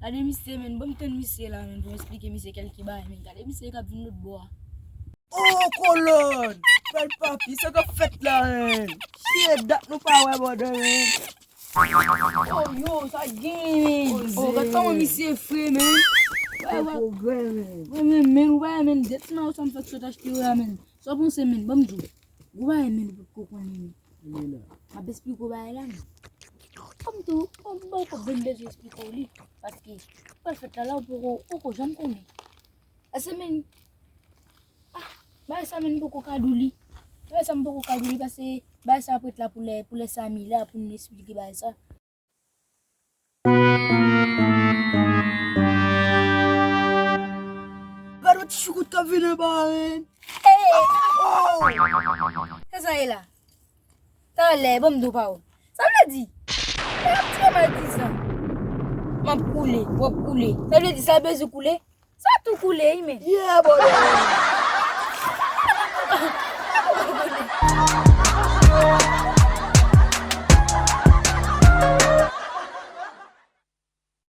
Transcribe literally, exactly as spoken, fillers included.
Gade misye, menn. Ban m tann misye la, menn, pou m esplike misye kèlke bagay, menn. Gade misye k ap vin lòt bò a. Oh, kolòn! Bèl papi, sa k ap fèt la, menn? Shit, dat nou pa wè, brother, menn. Oh, yo, sa gen, menn. Oh, gad kòman misye fre, menn. Wè, wè. Pwogrè, menn. Wè, menn, menn, ou pa wè, menn, dèt nan ou sa m fèk sot achte yo la, menn. Sa w panse, menn? Ban m di w. Gwo bagay, menn, ou potko konnen, menn. M ap esplike w bagay la, menn. Kòm tou, m poko vin bezwen esplike w li. Paske, pou l fèt la, la, ou poko, ou poko janm konnen. Ase, menn, ah, bagay sa, menn, m poko ka di w li. Bagay sa, m poko ka di w li, paske bagay sa ap ret la pou lè, pou lè sa mi la, pou n esplike bagay sa. Gad yon ti choukout k ap vin anba a, menn. Hey! Oh! Sa sa ye la? Talè, ban m di w pawòl. Sa vle di, lè y ap tiye m ak dizan, m ap koule, w ap koule. Sa vle di, sa bezwen koule? Sa tou koule, wi, menn. Yeah, brother.